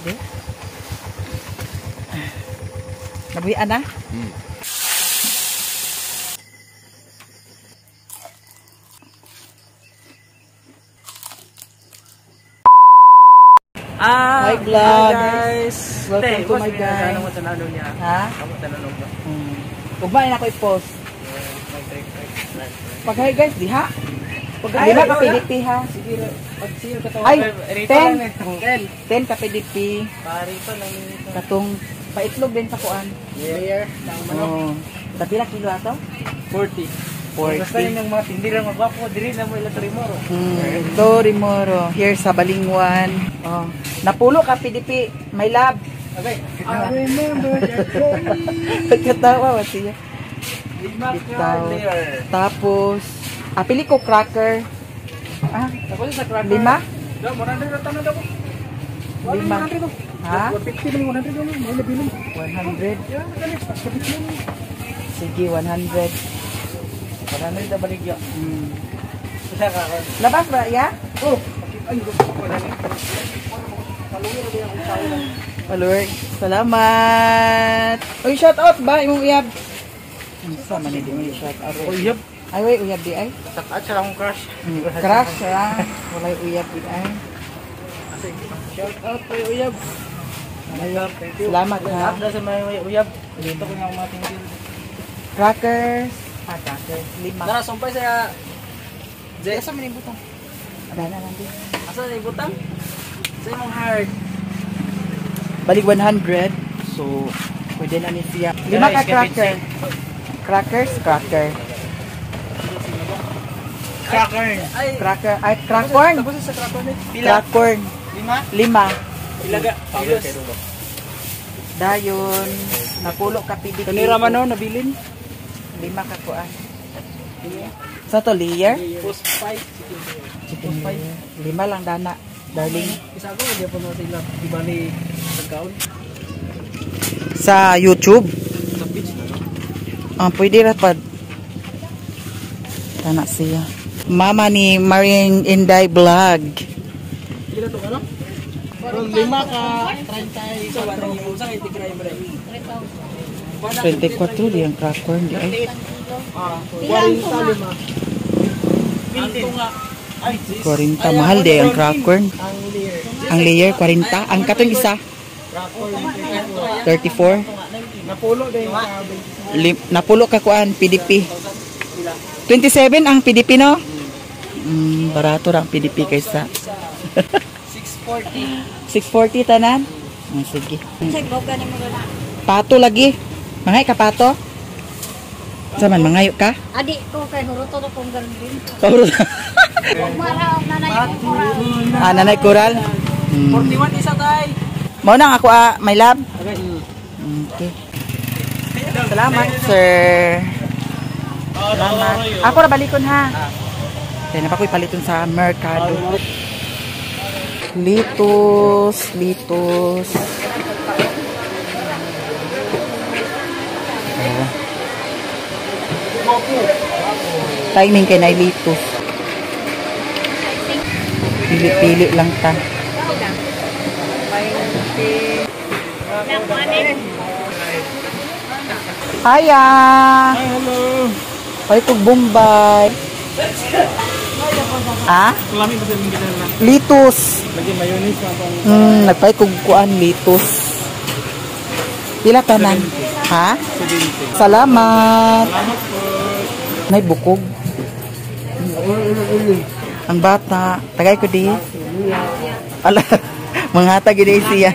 Di? Nabuhian na? Ah, Hi, vlog. Hi, guys. Welcome to my guys. Ano tanong niya? Ha? Amo tanong ba? Ugma na ako i-post. Pag hi guys, diha. Pag lima ka PDP ha. Sige, pag sige ka Ay, rito 10. lang eh. 10 ka PDP. Parito lang ito. Katong paitlog din sa kuan. Layer. Oh. Tapila kilo ato? 40. 40. Basta yun yung mga hindi lang magwapo, diri na mo ila Trimoro. Torimoro. Here sa Balingwan. Oh. Napulo ka PDP, my love. Okay. I remember that day. Pagkatawa wa siya. Lima ka Bitaw. layer. Tapos, pili ko cracker. Ah, Tapos sa cracker. lima? Da, 100 ra tanan dako. Lima. Ha? 150 man 100 man, may nabilin. 100. Yeah, dali. Kapit mo. Sige, 100. 100 na baligya. Isa ka. Labas ba, ya? Oh, ay, gusto ko na. Follower, salamat. Uy, shout out ba imong uyab? Unsa man ni di mo shout out? Uyab. Ay, way uyab di ay. Sakat siya akong crush. Crush ra. Walay uyab di ay. Shout out kay Uyab. Uyab, thank you. Salamat ha. Up sa may Uyab. Dito ko na akong matingin. Crackers. Ah, crackers. Lima. Nara, sumpay sa Jay. Asa man butang? Ada na lang di. Asa na ibutang? Sa imong heart. Balik 100. So, pwede na ni siya. Lima ka cracker. Crackers, cracker. Cracker. Ay, Cracker, ay, crackcorn. Tapos sa cracker ni. Pila? Crackcorn. Lima? Lima. Ilaga. Kilos. Dayon, napulo ka PDP. Kanira man no, nabilin. Lima ka kuan. Sa to layer? Post 5. Chicken layer. Lima lang dana, darling. Isa ko, hindi pa na sila. Di ba ni pagkaon? Sa YouTube, Sa beach na no? ah, pwede ra pad. Tana siya. Mama ni Marian Inday Vlog. Pila to ano? Ron lima ka 34. Sa kay tigray mo rin. 24 di ang cracker di ay. 45. Ay, 40 mahal di ang cracker. Ang layer. Ang layer 40, ang katong isa 34. Napulo din ka. Napulo ka kuan PDP. 27 ang PDP no? Barato ra ang PDP kaysa 640. 640 tanan. Sige. Pato lagi. Mangay ka pato? Sa man mangayo ka? Adi ko kay huruto to kong ganun din. Pauro. Mara og nanay ko koral. Ah, nanay koral. 41 isa tay. Mao nang ako ah, my love. Okay. Okay. Salamat, sir. Salamat. Ako ra balikon ha. Kaya na pa ko'y paliton sa merkado. Litos, litos. Oh. Timing kay na litos. Pili-pili lang ta. Hiya! Hi, hello. Palit og Bombay. Ah? Lami ba sa imong gidan na? Litos. Lagi mayonnaise na tong Nagpalit kog kuan litos. Pila tanan? Ha? 70. Salamat. Salamat po. Nay bukog. Ang bata, tagay ko di. Ala, mga hatag gid siya.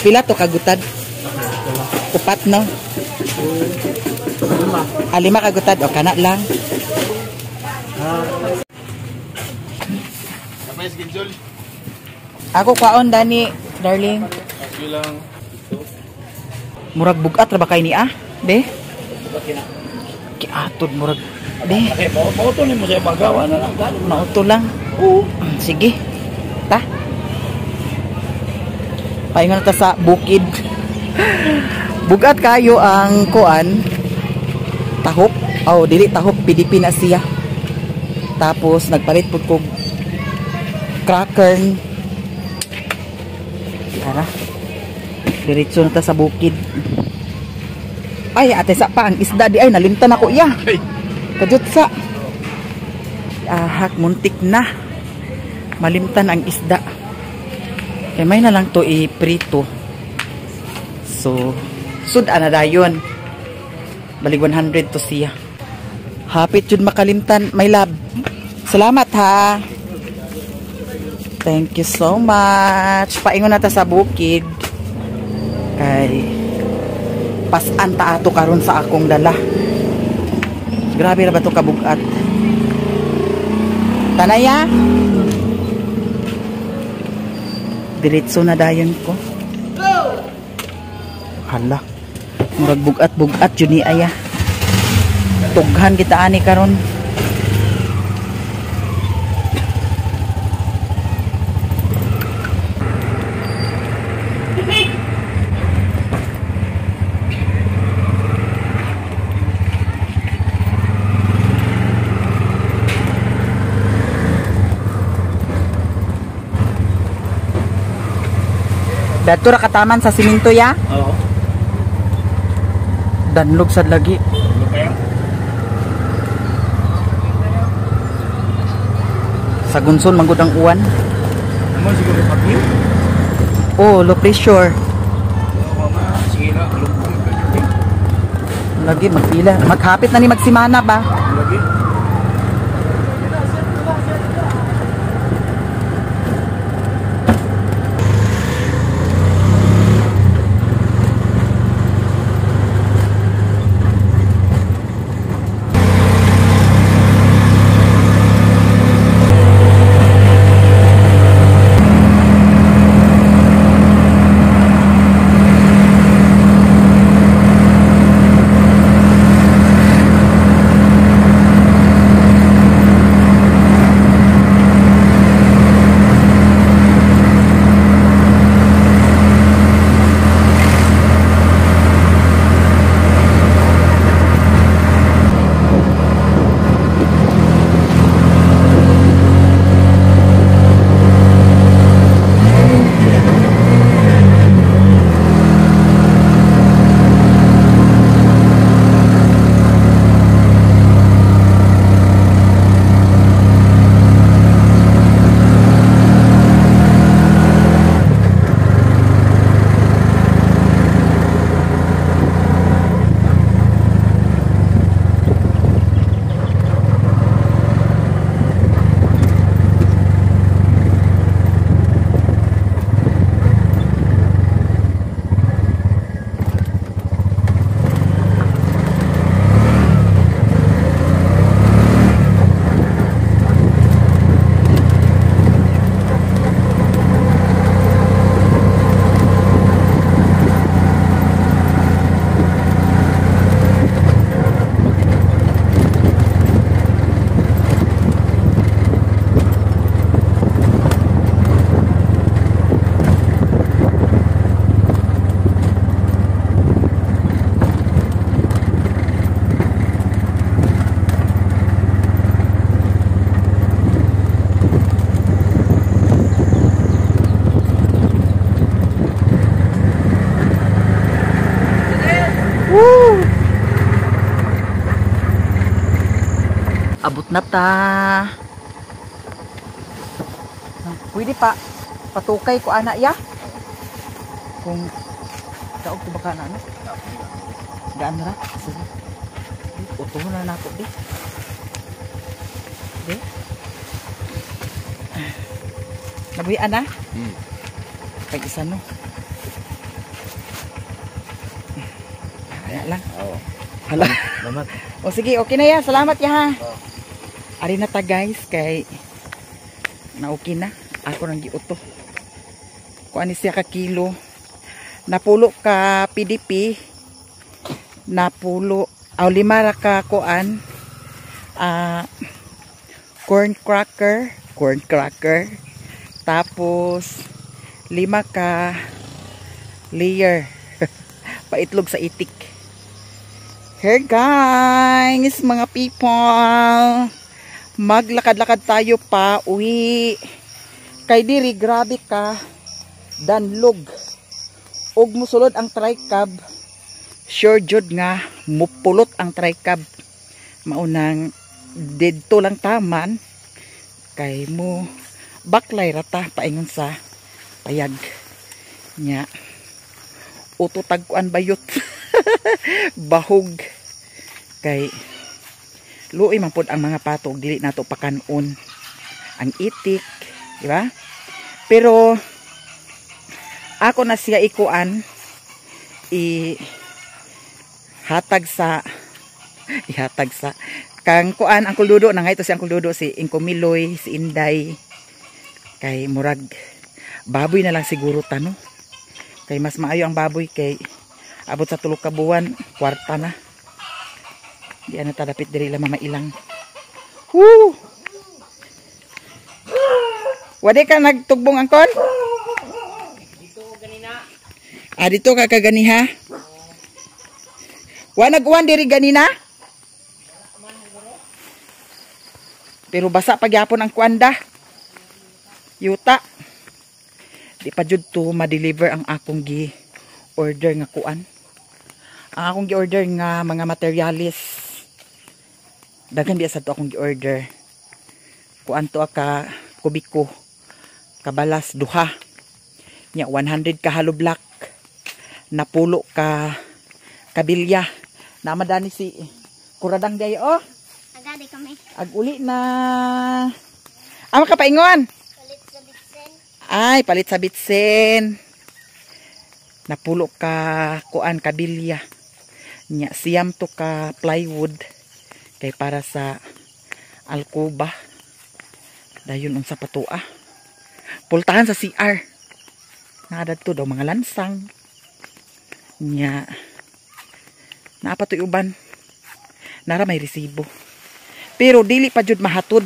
Pila to kagutad? Upat no? Lima. Ah, lima kagutad o kana lang. Ako kwaon dani, darling. Bilang Murag bugat ra ba kay ni ah? Be? Kiatod murag. Be, Okay, mauto ni mo sa bagawa na lang. mauto lang. Oo. Sige. Ta. Paingon na ta sa bukid. Bugat kayo ang kuan. Tahop. Oh, dili tahop, PDP na siya. Tapos nagpalit pud kog cracker. Tara. Diretso na ta sa bukid. Ay, ate sa pa ang isda di ay nalimtan ako iya. Kajut sa. Ahak muntik na. Malimtan ang isda. Kay may na lang to iprito. So, sud ana dayon. Balig 100 to siya. Hapit jud makalimtan, my love. Salamat ha. Thank you so much. Paingon na ta sa bukid. Kay pasan ta ato karon sa akong dala. Grabe ra ba to kabugat? Tanaya. Diretso na dayon ko. Hala. Murag bugat-bugat jud ni aya. Tughan kita ani karon. Dato ra kataman sa siminto ya? Oo. Danlog sad lagi. Sa gunson manggod ang uwan. Amo siguro pagyo. Oh, low pressure. Oo, ma. Sige na, lungkong. Lagi magpila. Maghapit na ni magsimana ba? Lagi. Abot na ta. Pwede pa patukay ko ana ya. Kung daog ko baka na ano. Gaan ra. Sige. Utuhon na nako di. Di. Nabuhi ana? Pag isa no. Kaya lang. Oo. Hala. Salamat. O sige, okay na ya. Salamat ya ha. Ari na ta guys kay na okay na. Ako nang giuto. Kuan ni siya ka kilo. Napulo ka PDP. Napulo aw lima ra ka kuan. Corn cracker, corn cracker. Tapos lima ka layer. Paitlog sa itik. Here guys, mga people. Maglakad-lakad tayo pa uwi. Kay diri grabe ka. Danlog. Ug musulod ang tricab, sure jud nga mupulot ang tricab. Maunang didto lang taman kay mo baklay rata paingon sa payag nya. Uto tagkuan bayot, bahog kay luoy man pod ang mga pato og dili nato pakanon ang itik, di ba? Pero ako na siya ikuan, i hatag sa ihatag sa kang kuan, Uncle Dudo na nga ito, si Uncle Dudo, si Ingko Miloy, si Inday, kay murag baboy na lang siguro tano, kay mas maayo ang baboy kay abot sa 3 ka buwan kwarta na. Di ana ta dapit diri lang mamailang. Woo! Wadi ka nagtugbong, angkol? Dito ganina. Ah, dito ka kaganiha? Wa nag-uwan diri ganina? Pero basa pagyapon ang kuanda. Yuta. Di pa jud to ma-deliver ang akong gi-order nga kuan. Ang akong gi-order nga mga materialis. Daghan biya sad to akong gi-order. Kuan to ka kubiko. Kabalas duha. Nya 100 ka hollow block. Napulo ka kabilya. Namadani si Kuradang day oh. Agadi kami. Ag-uli na. Ama ka paingon? Palit sa bitsin. Ay, palit sa bitsin. Napulo ka kuan kabilya. Nya siyam to ka plywood kay para sa alkuba. Dayon unsa pa to ah. Pultahan sa CR. Naadad to daw mga lansang. Nya naa pa to'y uban. Nara may resibo. Pero dili pa jud mahatod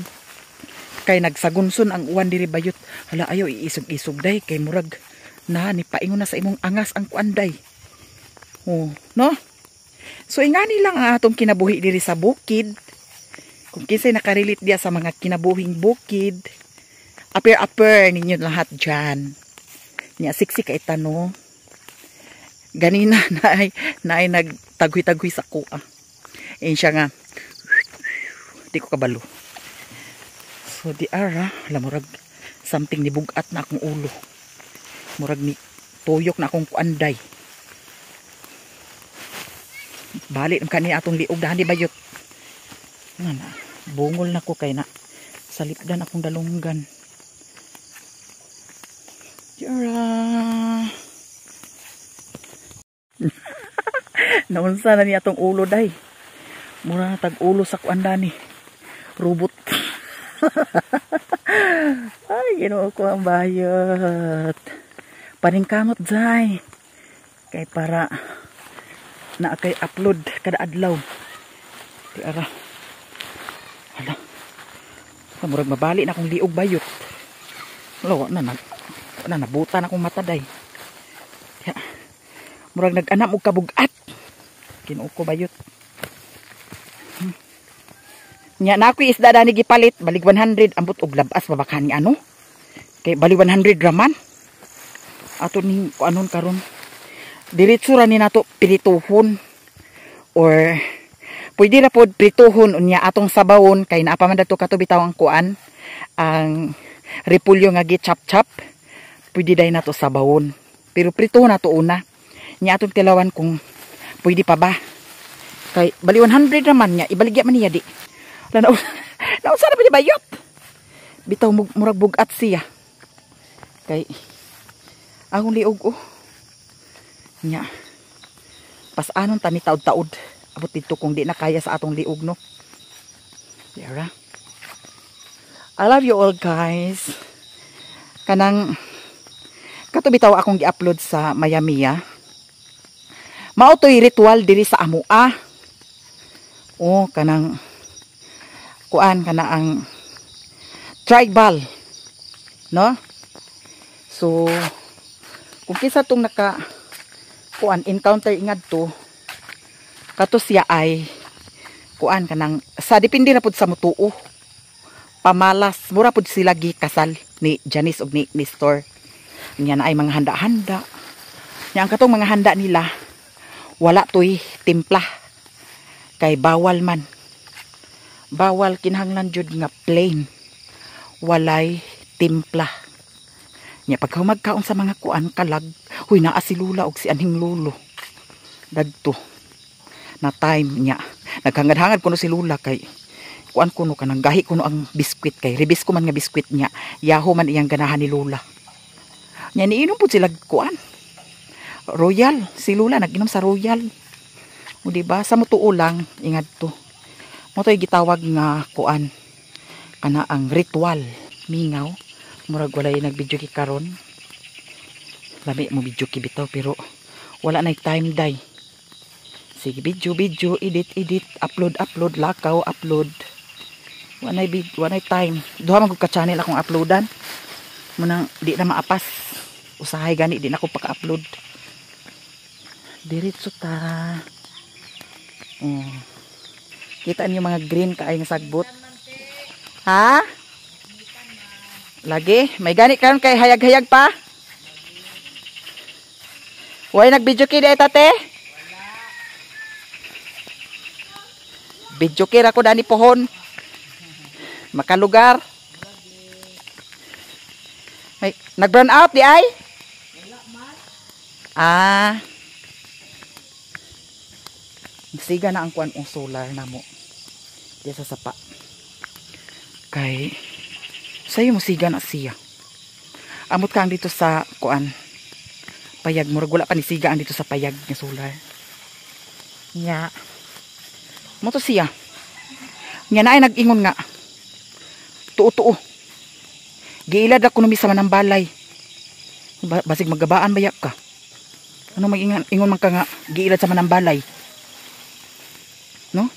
kay nagsagunson ang uwan diri bayot. Hala, ayo iisog-isog day kay murag na ni paingon na sa imong angas ang kuan day. Oh, no? So ingani lang ang atong kinabuhi diri sa bukid. Kung kinsay nakarelate diya sa mga kinabuhing bukid, appear-appear ninyo lahat dyan. Nya siksik kay tano. Ganina naay nagtaghoy-taghoy sa kuha. Eh siya nga di ko kabalo. So di ara, hala, murag something ni bugat na akong ulo. Murag ni tuyok na akong kuanday. Bali man kani atong liog dahan di bayot. Nga na, bungol na ko kay na salipdan akong dalunggan. Yara. Naunsa na ni atong ulo day. Mura na tag ulo sa kuan dani. Robot. Ay, Ginoo ko ang bayot. Paningkamot jay. Kay para na kay upload kada adlaw. Di ara. Hala. Murag mabali na akong liog bayot. Wala, wa na, nag, wa na nabutan akong mata day. Ya. Murag nag-anam og kabugat. Ginoo ko bayot. Nya na ako'y isda dani gipalit, balig 100 ambot og labas babakan ni ano. Kay bali 100 raman. Ato ning kuanon karon. Diretso ra ni nato prituhon or pwede ra pod prituhon unya atong sabawon kay naa pa man dadto kato bitaw ang kuan ang repolyo nga gi-chop-chop. Pwede day nato sabawon. Pero prituhon nato una. Nya atong tilawan kung pwede pa ba. Kay bali 100 raman nya ibaligya man niya di. Wala na, nausa na ba ni bayot? Bitaw murag bugat siya. Kay akong liog oh. Nya. Pas-anon tani taod-taod. Abot dito kung di na kaya sa atong liog no. Yara. I love you all guys. Kanang kato bitaw akong gi-upload sa Mayamiya. Mao to'y ritual diri sa amoa. Oh, kanang kuan kana ang tribal, no? So kung kinsa tong naka kuan encounter ingad to kato siya ay kuan kanang sa depende ra pud sa mutuo. Pamalas mura pud sila gikasal ni Janice og ni Nestor. Nya na ay mga handa-handa. Nya ang katong mga handa nila wala toy timpla. Kay bawal man. Bawal, kinahanglan jud nga plain. Walay timpla. Nya pagka magkaon sa mga kuan kalag, huy naa si Lula og si anhing lulo. Dagto na time niya. Naghangad-hangad kuno si Lula kay kuan kuno kanang gahi kuno ang biskwit kay rebis ko man nga biskwit niya. Yaho man iyang ganahan ni Lula. Nya niinom pud sila kuan. Royal, si Lula nag-inom sa Royal. O di ba? Sa mutuo lang ingad to. Mo to'y gitawag nga kuan kana ang ritual mingaw. Murag walay nag-video ki karon. Lami mo video ki bitaw pero wala nay time day. Sige, video video, edit edit, upload upload, lakaw upload. Walay time. Duha man gud ka channel akong uploadan. Munang di na maapas. Usahay gani di na ko paka-upload. Diretso ta. Oh. Kita niyo mga green kaay nga sagbot. Ha? Lagi, may gani karon kay hayag-hayag pa. Way nag-video ki di tate? Video ki ra ko dani pohon. Makalugar. May nag-brown out di ay? Ah. Siga na ang kuan ang solar namo. Di sa sapa. Kay sayo mo siga na siya. Amot kang dito sa kuan. Payag murag wala pa ni siga ang dito sa payag nga solar. Nya. Mo to siya. Nya naay nag-ingon nga. Tuo-tuo. Giilad ako numi sa manambalay. Basig magabaan bayak ka. Ano mag-ingon man ka nga giilad sa manambalay? No?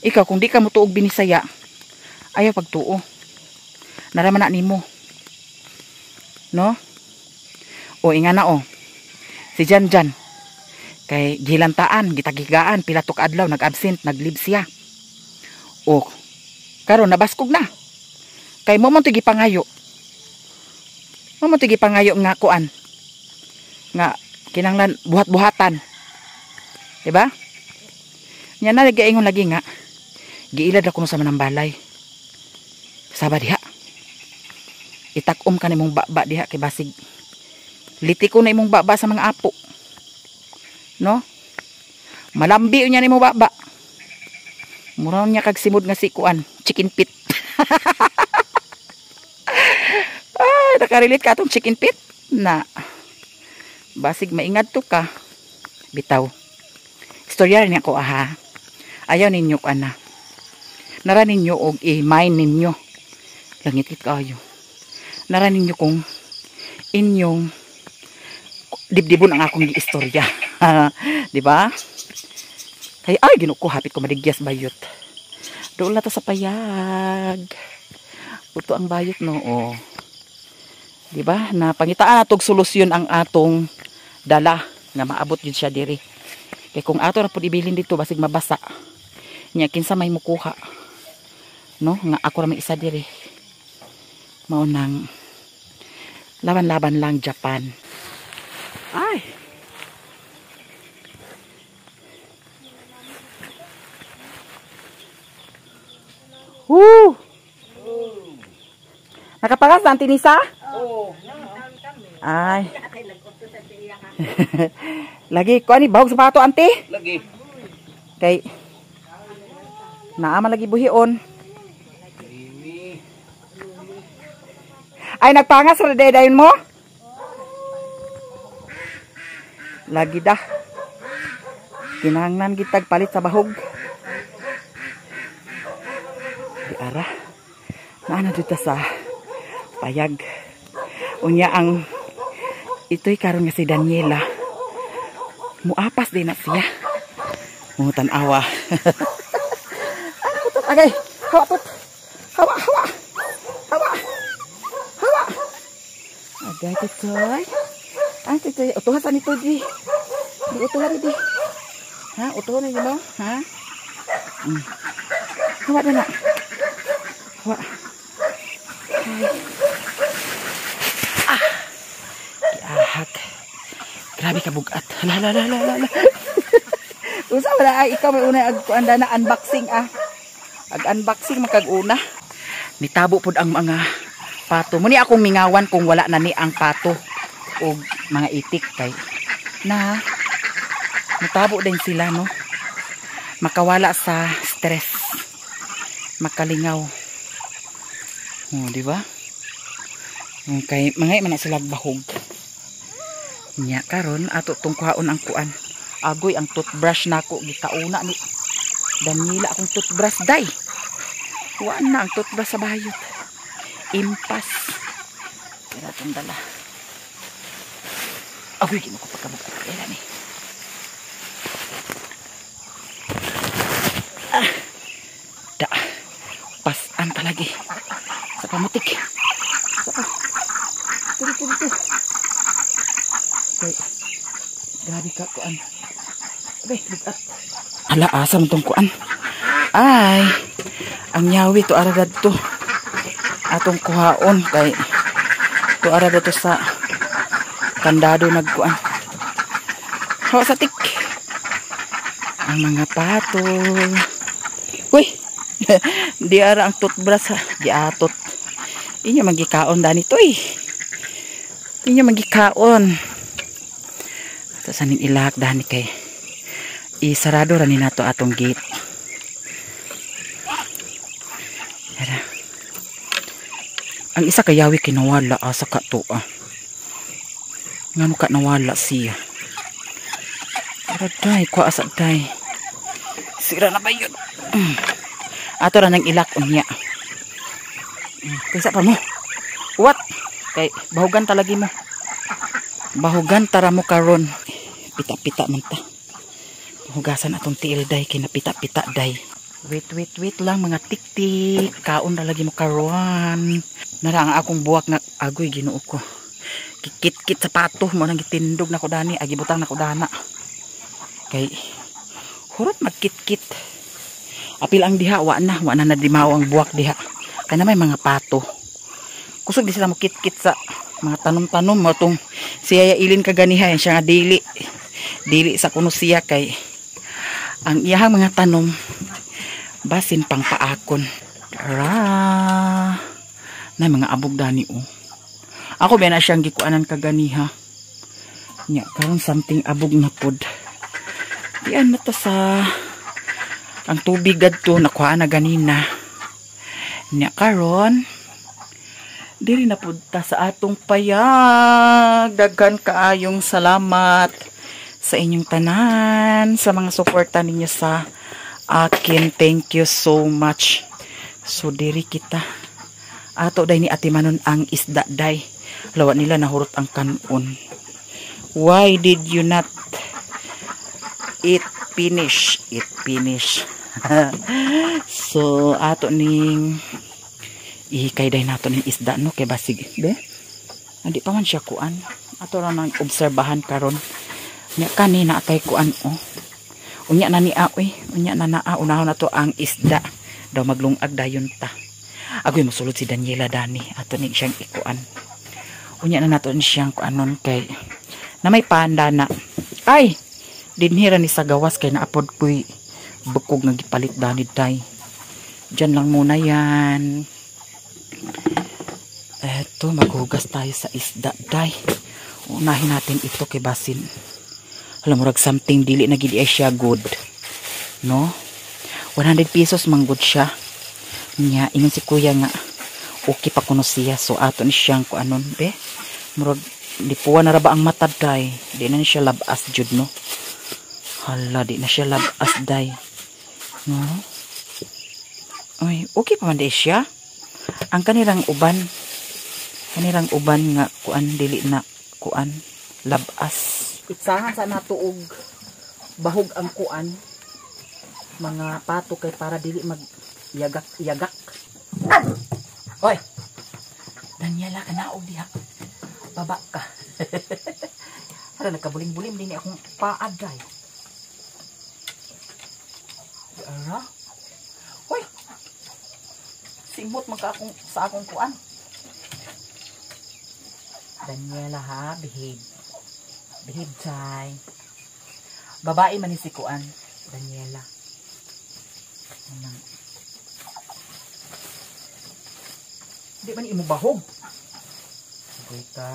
Ikaw kung di ka motuog binisaya, ayaw pagtuo. Naraman na nimo. No? O inga na o. Si Jan Jan. Kay gilantaan, gitagigaan, pila tok adlaw nag-absent, nag-leave siya. O karon nabaskog na. Kay mo man to gipangayo. Mo man to gipangayo nga kuan. Nga kinahanglan buhat-buhatan. Diba? Nya na nagaingon lagi nga giilad ako sa manambalay. Saba diha. Itakom ka nimong baba diha kay basig litiko na imong baba sa mga apo. No? Malambi unya nimo baba. Mura niya kag simod nga si kuan, chicken pit. Ay, nakarelate ka atong chicken pit na. Basig maingad to ka. Bitaw. Istorya rin ako aha. Ayaw ninyo ko ana. Nara ninyo og i-mind ninyo. Langit kayo. Nara ninyo kung inyong dibdibon ang akong giistorya. Di ba? Kay ay ginuko hapit ko madigyas bayot. Doon na to sa payag. Uto ang bayot no. Oh. Di ba? Na pangitaan natog solusyon ang atong dala nga maabot yun siya diri. Kay kung ato ra pud ibilin dito basig mabasa. Nya kinsa may mukuha. No, nga ako ra may isa diri. Mao nang laban-laban lang Japan. Ay. Woo! Nakapagas na ang tinisa? Oo. Ay. Lagi ko ani bahog sapato ante. Lagi. Kay naa man lagi buhion. Ay nagpangas ra dayon mo? Lagi dah. Kinahanglan gitag palit sa bahog. Di ara. Naa na dito sa payag. Unya ang ito'y karon nga si Daniela. Muapas din na siya. Mutan-awa. Ay, putot. Agay. Hawa, tut. Hawa, hawa. Hawa. Hawa. Agay, tutoy. Ay, tutoy. Utuhan sa nito, di. Di utuhan, di. Ha? Utuhan na mo? Ha? Hawa na na. Hawa. Ay. Ah. Grabe ka bugat. Hala, hala, hala, hala. Usa wala ay ikaw may una ag kuan na unboxing ah. Ag unboxing makag-una. Nitabo pud ang mga pato. Muni akong mingawan kung wala na ni ang pato og mga itik kay na nitabo din sila, no. Makawala sa stress. Makalingaw. Oh, di ba? Okay, mga man na sila bahog. Nya karon ato tong kuhaon ang kuan. Agoy, ang toothbrush nako gikauna ni Daniela akong toothbrush day. Wa na ang toothbrush sa bayot. Impas. Tira tong dala. Agoy, ginoo ko, pagkabugat kailan ni. Ah. Da. Pasan talagi. Sa pamutik. Sa pa. Turi, turi, turi. Kay, grabe ka kuan. Okay, bugat. Ala, asa mo tong kuan? Ay, ang yawi to ara to. Atong kuhaon kay to ara to sa kandado nagkuan. Hawa sa tik. Ang mga pato. Uy, di ara ang toothbrush ha. Di atot. Inyo magikaon dani to eh. Inyo magikaon. Ito sanin ilak dani kay isarado ra ni nato atong gate. Tara. Ang isa kayawi kinawala asa ka to ah. Ngano ka nawala siya? Tara day, kuha asa day. Sira na ba yun? Ato ra nang ilak unya. Kaysa pa mo. What? Kay bahugan talagi mo. Bahugan tara mo karon. Pita-pita man ta. Hugasan atong tiil day kay napita-pita day. Wait, wait, wait lang mga tik-tik. Kaon na lagi mo karon. Nara ang akong buwak nga agoy, Ginoo ko. Kikit-kit sa pato mo nang gitindog na ko dani, agi butang na ko dana. Kay hurot magkit-kit. Apil ang diha wa na, wa na nadimaw ang buwak diha. Kay na may mga pato. Kusog di sila mo kit-kit sa mga tanom-tanom mo tong siya ilin kaganiha siya nga dili. Dili sa kuno siya kay ang iyahang mga tanom basin pang paakon. Tara. Na mga abog dani oh. Ako ba na siyang gikuanan kaganiha. Nya karon something abog na pod. Diyan na ta sa ang tubig gadto nakuha na ganina. Nya karon diri na pud ta sa atong payag. Daghan kaayong salamat sa inyong tanan, sa mga suporta ninyo sa akin. Thank you so much. So diri kita. Ato day ni Ate Manon ang isda day. Lawa nila nahurot ang kanon. Why did you not eat finish? Eat finish. So ato ning ihikay day nato ning isda no kay basig be. Andi pa man siya kuan. Ato ra nang obserbahan karon. Nya kanina atay kuan oh. Unya na ni a oy, unya na naa unahon nato ang isda. Daw maglungag dayon ta. Agoy mosulod si Daniela dani ato ning siyang ikuan. Unya na nato ni siyang kuanon kay na may panda na. Ay, dinhira ni sa gawas kay naapod koy bukog nga gipalit dani day. Diyan lang muna yan. Eto, maghugas tayo sa isda day. Unahin natin ito kay basin. Alam mo, something dili na gid siya good. No? 100 pesos manggod siya. Nya, ingon si kuya nga okay pa kuno siya. So ato ni siyang kuanon be. Murag lipuan na ra ba ang mata day. Di na ni siya labas jud no. Hala, di na siya labas day. No? Ay, okay pa man di siya. Ang kanilang uban nga kuan dili na kuan labas. Pitsahan sa nato og bahog ang kuan mga pato kay para dili mag yagak yagak. Hoy. Daniela, kanaog diha. Baba ka. Hala, nagkabuling-bulim din akong paa day. Ara. Hoy. Simot man ka akong sa akong kuan. Daniela ha, behave. Behave, Chay. Babae man ni si Kuan, Daniela. Anang. Di man imo bahog. Agoy ka.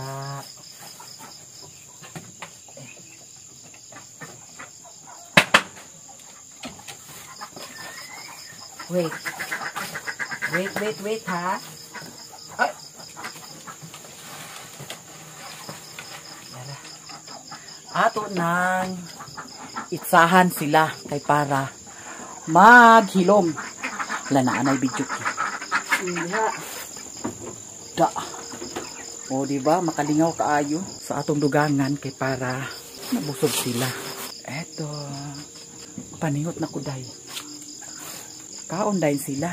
Wait. Wait, wait, wait, ha? Ay! Yara. Ato nang itsahan sila kay para maghilom. Wala na anay video ki. Iha. Da. O, di ba? Makalingaw kaayo sa atong dugangan kay para nabusog sila. Eto. Paningot na kuday. Kaon dahil sila.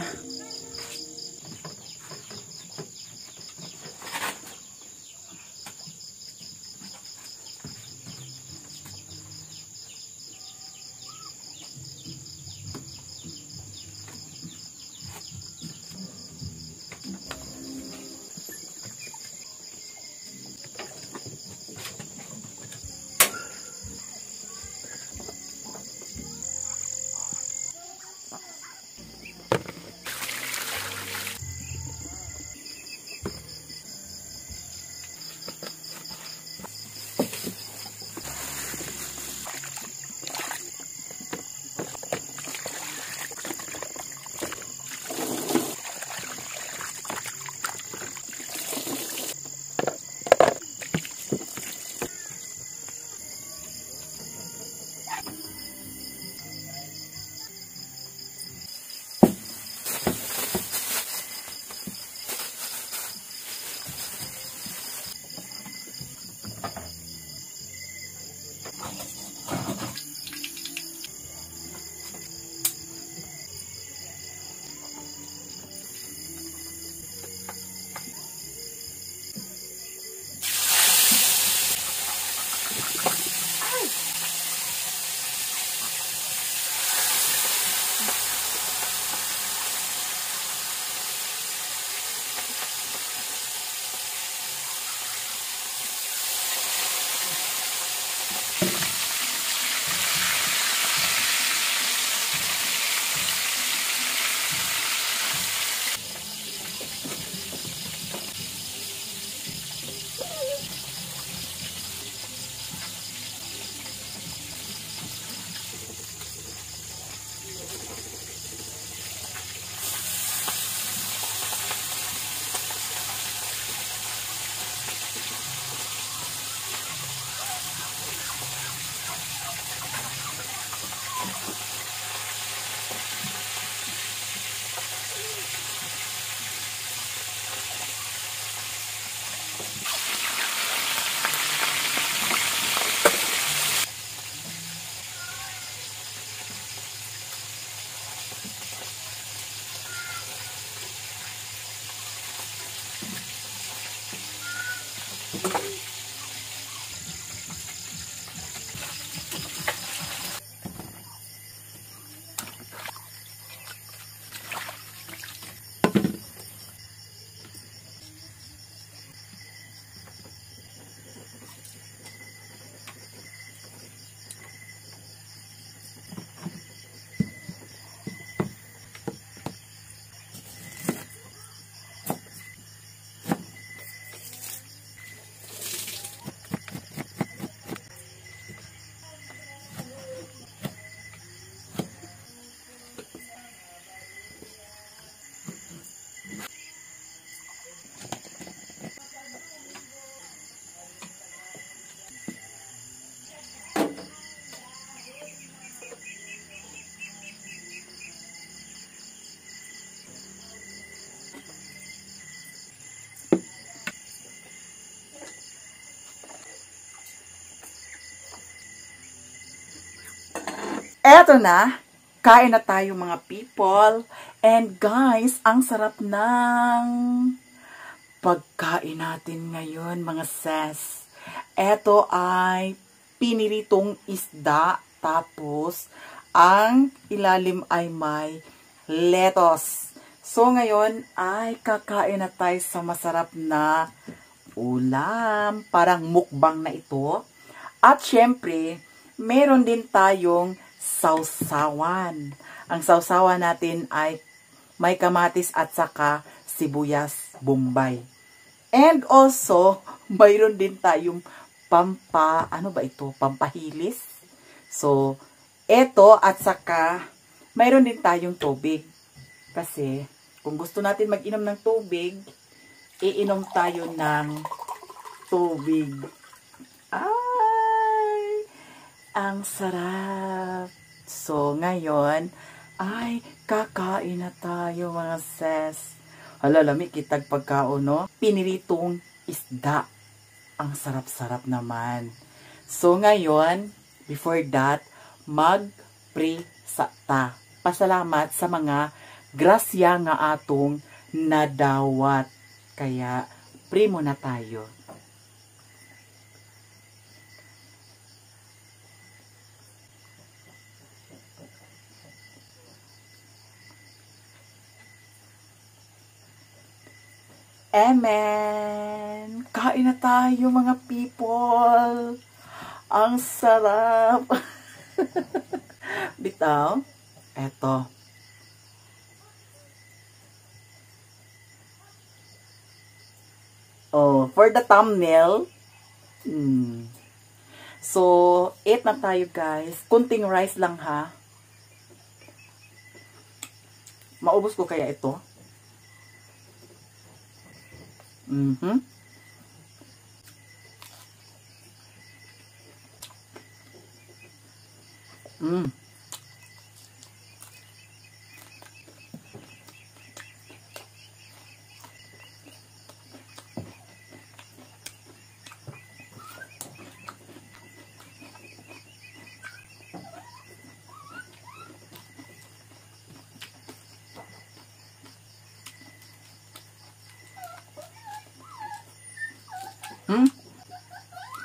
Eto na, kain na tayo mga people. And guys, ang sarap ng pagkain natin ngayon mga sis. Eto ay piniritong isda, tapos ang ilalim ay may lettuce. So ngayon ay kakain na tayo sa masarap na ulam. Parang mukbang na ito. At syempre, meron din tayong sausawan. Ang sausawan natin ay may kamatis at saka sibuyas bombay. And also, mayroon din tayong pampa, ano ba ito? Pampahilis. So, eto at saka mayroon din tayong tubig. Kasi, kung gusto natin mag-inom ng tubig, iinom tayo ng tubig. Ay! Ang sarap! So, ngayon, ay, kakain na tayo mga sis. Hala, lami kitag pagkaon, no? Piniritong isda. Ang sarap-sarap naman. So, ngayon, before that, mag-pray sa ta. Pasalamat sa mga grasya nga atong nadawat. Kaya, pray muna tayo. Amen! Kain na tayo mga people! Ang sarap! Bitaw, eto. Oh, for the thumbnail. So, eat na tayo guys. Kunting rice lang ha. Maubos ko kaya ito?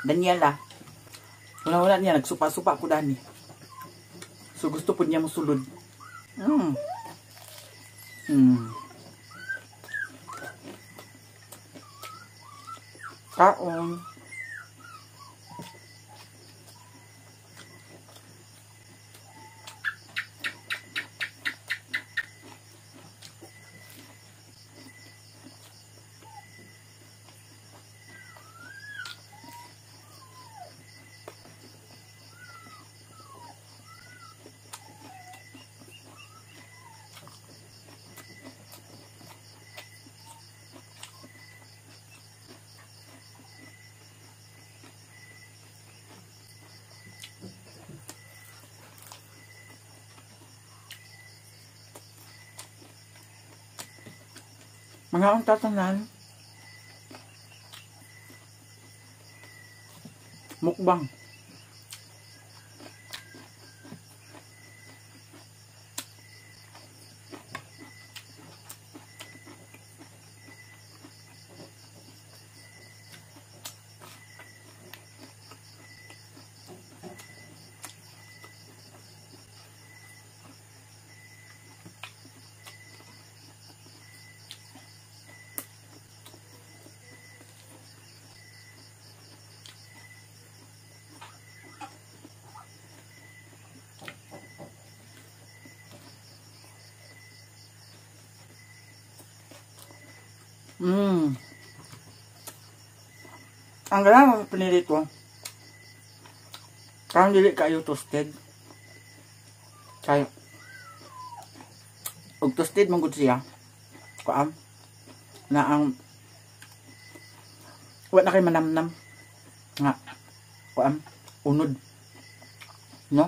Daniela. Wala-wala niya. Nagsupa-supa ako dani. So, gusto po niya musulod. Kaon. Mga ang tatanan. Mukbang. Ang gana pinili ko. Parang dili kayo toasted. Kayo. Og toasted man gud siya. Kuan. Na ang wa na kay manamnam. Nga. Kuan. Unod. No?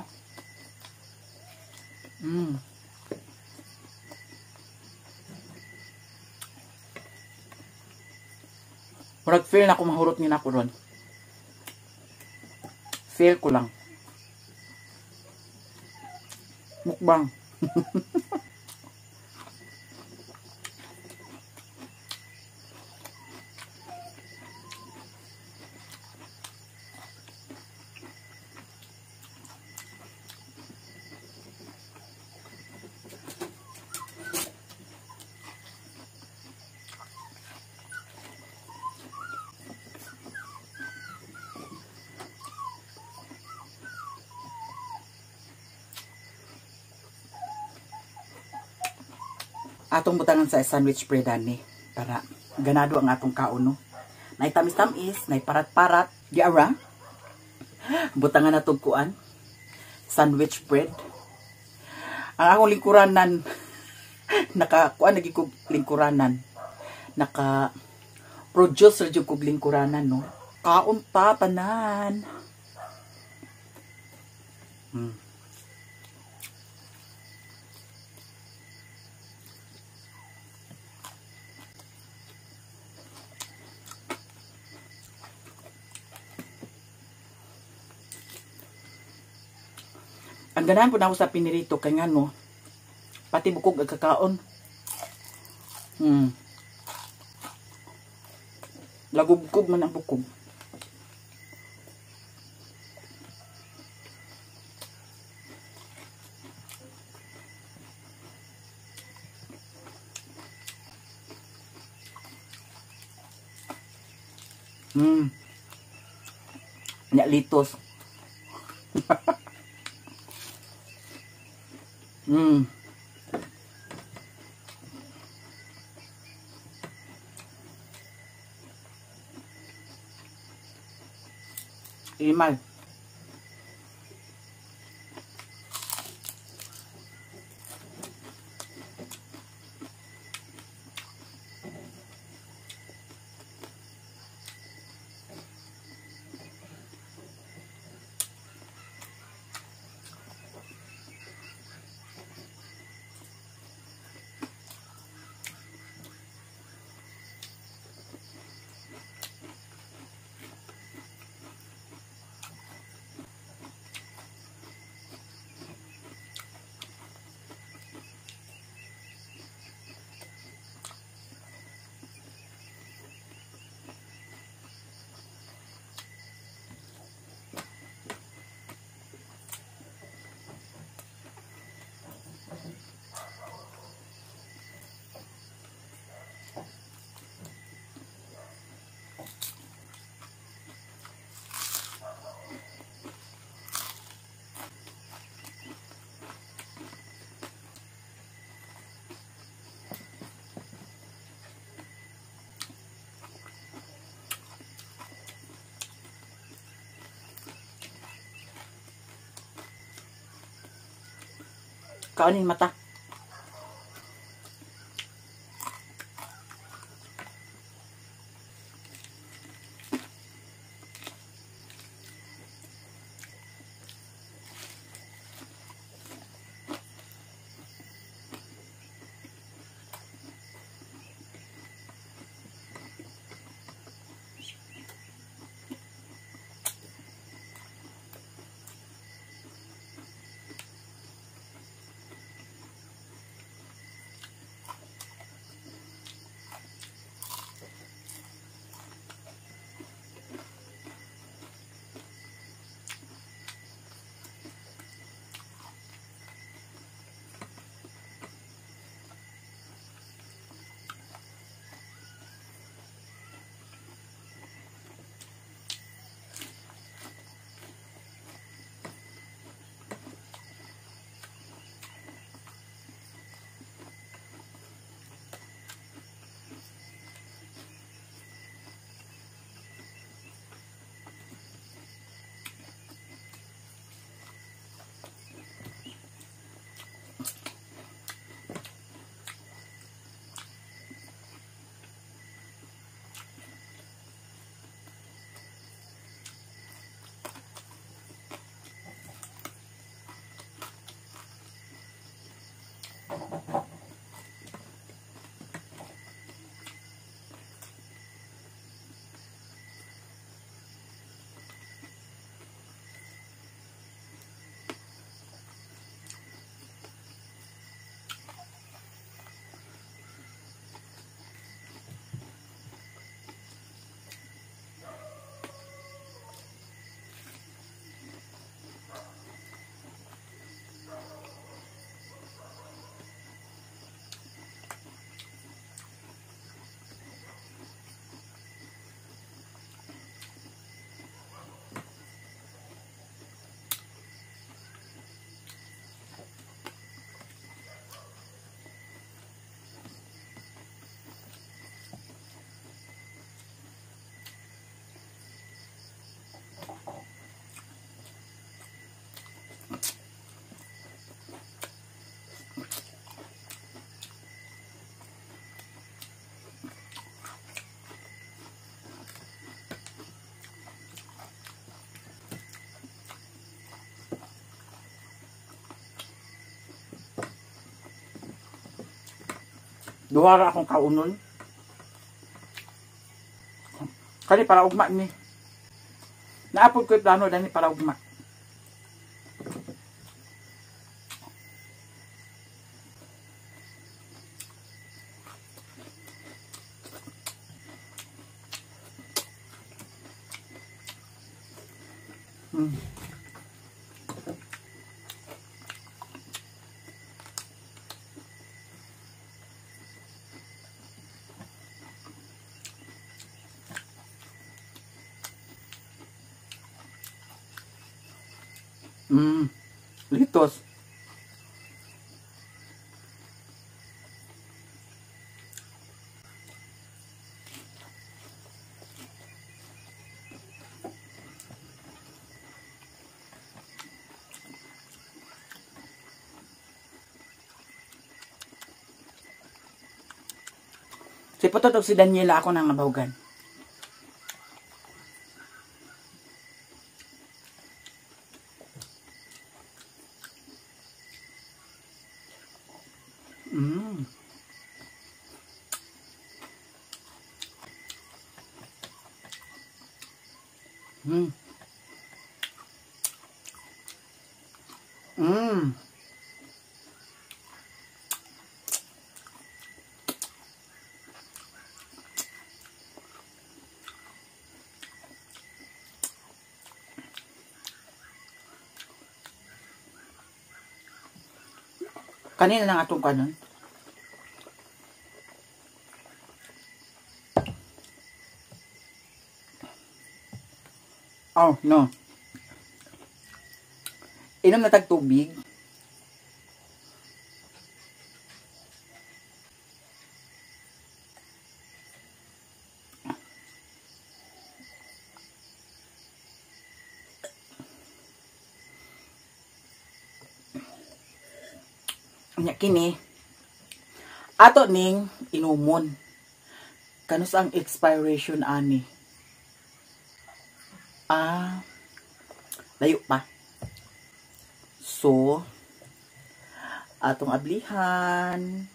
Murag feel na ako mahurot ni nako ron. Feel ko lang. Mukbang. Atong butangan sa sandwich bread ani para ganado ang atong kaon, no. Nay tamis-tamis, nay parat-parat, di ara. Butangan na kuan sandwich bread. Ang akong lingkuranan naka kuan lagi kog lingkuranan. Naka producer jud kog lingkuranan, no. Kaon ta tanan. Ang ganahan po na ako sa pinirito kay ngano pati bukog ang kakaon. Lagubkob man ang bukog. Nya litos. Imal. Kaunin mata. Duha ra akong kaunon. Kani para ugma ni. Naapod ko'y plano dani para ugma. Litos. Si Potot og si Daniela ako nang nabawgan. Kanina lang atong kanon. Oh, no. Inom na tag tubig. Nya kini ato ning inumon. Kanus ang expiration ani? Ah, layo pa. So atong ablihan.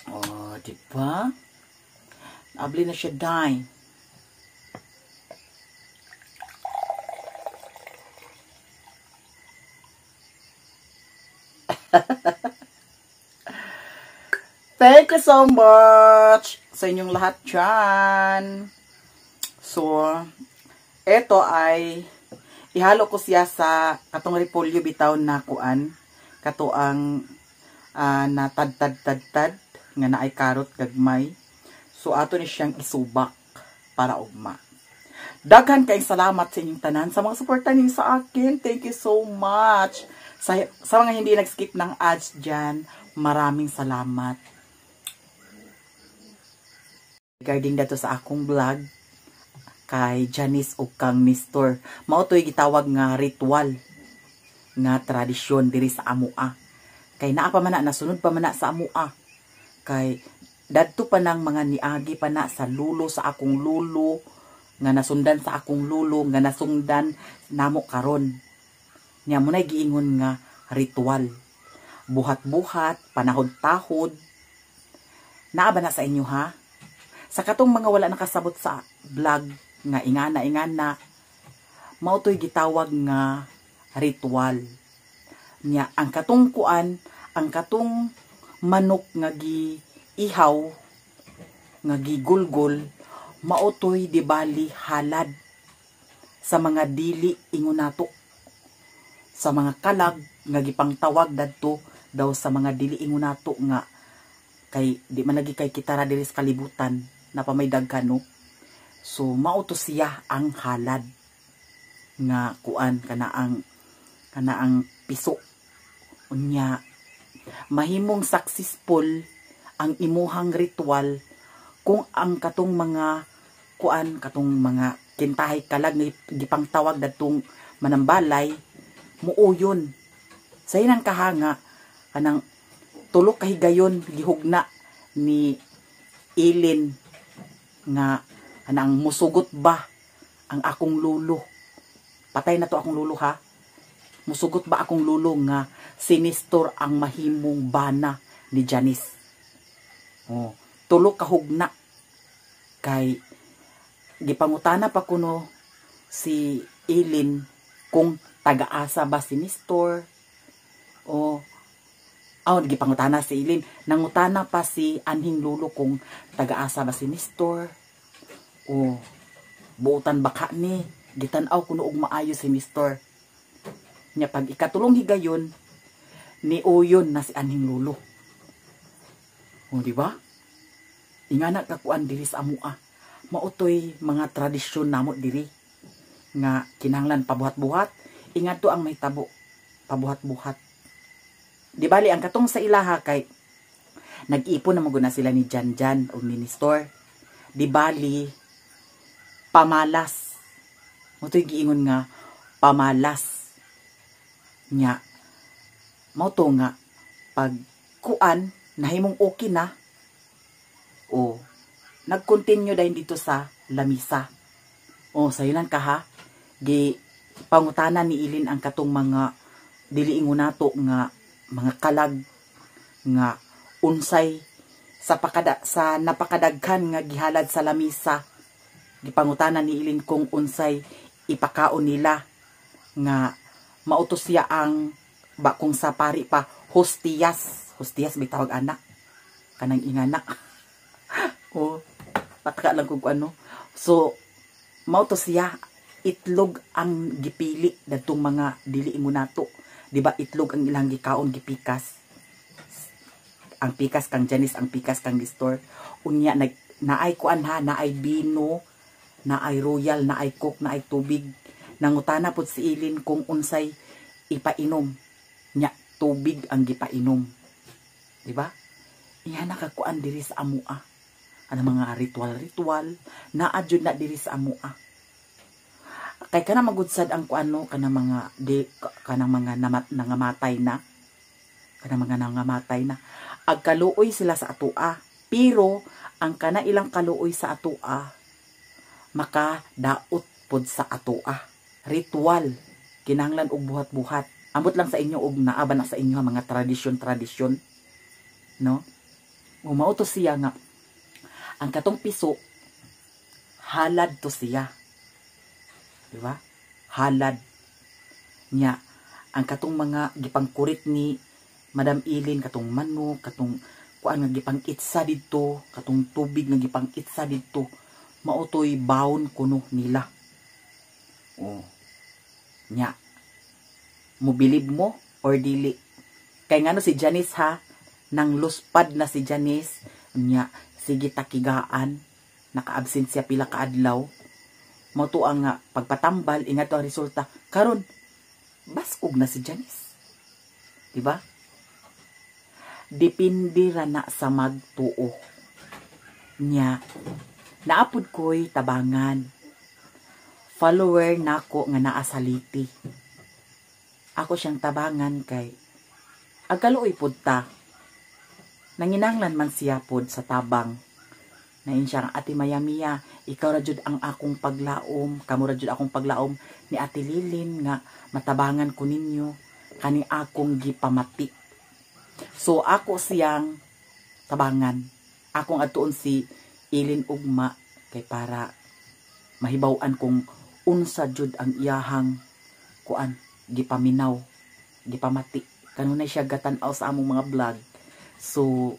Oh, di ba? Abli na siya dai. Thank you so much sa inyong lahat dyan. So, eto ay ihalo ko siya sa katong repolyo bitaw na kuan. Kato ang natad-tad-tad-tad nga naay karot gagmay. So, ato ni siyang isubak para ugma. Daghan kayong salamat sa inyong tanan sa mga suporta ninyo sa akin. Thank you so much. Sa mga hindi nag-skip ng ads dyan, maraming salamat. Regarding dato sa akong vlog kay Janice ug kang Nestor, mao to'y gitawag nga ritual nga tradisyon diri sa amoa. Kay naa pa man na, nasunod pa man na sa amoa. Kay dadto pa nang mga niagi pa na sa lulo sa akong lulo, nga nasundan sa akong lulo, nga nasundan namo karon. Nya mo nay giingon nga ritual. Buhat-buhat, panahod-tahod. Naa ba na sa inyo ha? Sa katong mga wala nakasabot sa vlog nga ingana-ingana, mao to'y gitawag nga ritual. Nya ang katong kuan, ang katong manok nga giihaw, nga gigulgol, mao to'y di bali halad sa mga dili ingon nato, sa mga kalag nga gipangtawag dadto daw sa mga dili ingon nato nga kay di man lagi kay kita ra diri sa kalibutan na pa may daghan, no? So mao to siya ang halad nga kuan kana ang piso. Unya mahimong successful ang imuhang ritual kung ang katong mga kuan, katong mga kintahay kalag nga gipangtawag dadtong manambalay muuyon. Sa inang kahanga kanang tulo ka higayon gihugna ni Ilin nga kanang musugot ba ang akong lulo. Patay na to akong lulo ha. Musugot ba akong lulo nga si Nestor ang mahimong bana ni Janice. Oh, tulo ka hugna kay gipangutana pa kuno si Ilin kung taga-asa ba si Nestor. O aw, gipangutana si Ilin, nangutana pa si anhing lulo kung taga-asa ba si Nestor. O buutan ba ka ni gitan-aw kuno og maayo si Nestor. Nya pag ikatulong higayon, ni uyon na si anhing lulo. O, di ba? Ingana ka kuan diri sa amua. Mautoy mga tradisyon namo diri nga kinahanglan pabuhat-buhat, ingadto ang mahitabo pabuhat-buhat. Di bali ang katong sa ilaha kay nag-ipon na maguna sila ni Jan Jan o ni Nestor. Di bali pamalas. Mao to'y giingon nga pamalas. Nya mao to nga pag kuan nahimong okay na, o nag-continue dayon dito sa lamisa. O sayunan ka ha, gi pangutana ni Ilin ang katong mga dili ingon nato nga mga kalag nga unsay sa pakada sa napakadaghan nga gihalad sa lamisa. Gipangutana ni Ilin kung unsay ipakaon nila nga mautos siya ang ba kung sa pari pa hostiyas, hostiyas may tawag anak kanang ingana. O pataka lang kung ano. So mao to siya, itlog ang gipili dadtong mga dili ingon nato, di ba? Itlog ang ilang gikaon, gipikas ang pikas kang Janice, ang pikas kang Nestor. Unya nag naay kuan ha, naay bino, naay royal, naay Coke, naay tubig. Nangutana pud si Ilin kung unsay ipainom. Nya tubig ang gipainom, di ba? Iya nakakuan diri sa amua, ano, mga ritual-ritual naa jud na diri sa amua. Kay kana magudsad ang kuano kana mga di kanang mga nangamatay na, kanang mga nangamatay na, agkaluoy sila sa atoa, pero ang kana ilang kaluoy sa atoa makadaot pod sa atoa. Ritual, kinahanglan og buhat-buhat. Ambot lang sa inyo og naa ba na sa inyo mga tradisyon-tradisyon, no? Mao to siya nga ang katong piso, halad to siya, di ba? Halad nya. Ang katong mga gipangkurit ni Madam Ilin, katong manok, katong kuan nga gipang itsa didto, katong tubig nga gipang itsa didto, mao toy bawon kuno nila. Oh, nya mo bilib mo or dili? Kay ngano si Janice ha, nang luspad na si Janice. Nya sige takigaan, naka-absent siya pila ka adlaw. Mao to ang nga pagpatambal, ingat ang resulta karon, baskog na si Janice, di ba? Depende ra na sa magtuo. Nya naapod ko'y tabangan, follower nako nga naa sa Leyte. Ako siyang tabangan kay agkaluoy pud ta, nanginanglan man siya pod sa tabang. Nain siya nga, "Ate Mayamia, ikaw ra jud ang akong paglaom, kamo ra jud akong paglaom ni Ate Lilin nga matabangan ko ninyo kani akong gipamati." So ako siyang tabangan. Akong adtuon si Ilin ugma kay para mahibaw-an kung unsa jud ang iyahang kuan gipaminaw, gipamati. Kanunay siya gatan-aw sa among mga vlog. So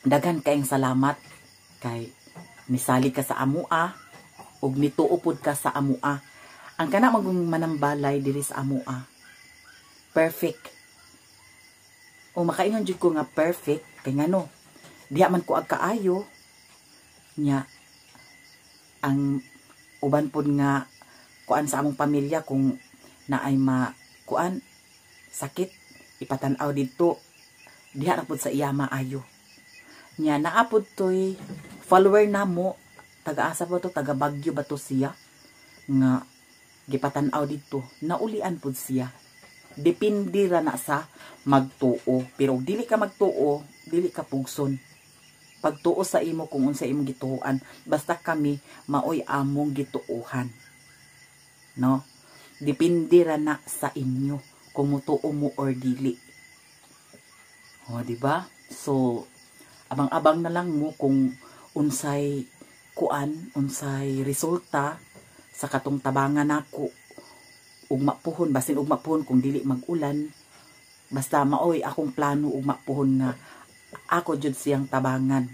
daghan kayong salamat kay misali ka sa amua ug nituo pod ka sa amua. Ang kana magong manambalay diri sa amua, perfect. O makaingon jud ko nga perfect kay ngano, diha man ko agkaayo. Nya ang uban pod nga kuan sa among pamilya, kung naay ma kuan sakit, ipatan-aw didto, diha ra pod sa iya maayo. Nya naa pod toy follower namo, taga-asa ba to, taga Baguio ba to siya, nga gipatan-aw didto, naulian pod siya. Depende ra na sa magtuo, pero dili ka magtuo, dili ka pugson. Pagtuo sa imo kung unsa imong gituoan, basta kami maoy among gituohan, no? Depende ra na sa inyo kung mutuo mo or dili. O, di ba? So, abang-abang na lang mo kung unsay kuan, unsay resulta sa katong tabangan nako ugma puhon, basin ugma puhon kung dili mag-ulan. Basta maoy akong plano ugma puhon nga ako jud siyang tabangan.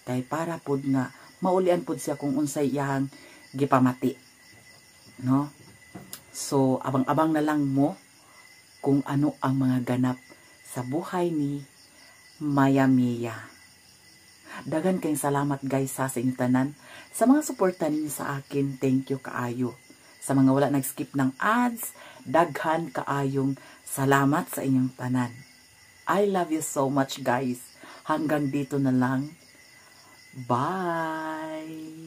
Kay para pud nga maulian pud siya kung unsay iyang gipamati. No? So, abang-abang na lang mo kung ano ang mga ganap sa buhay ni Maya Mia. Daghan kayong salamat, guys, sa inyong tanan. Sa mga suporta ninyo sa akin, thank you kaayo. Sa mga wala nag-skip ng ads, daghan kaayong salamat sa inyong tanan. I love you so much, guys. Hanggang dito na lang. Bye!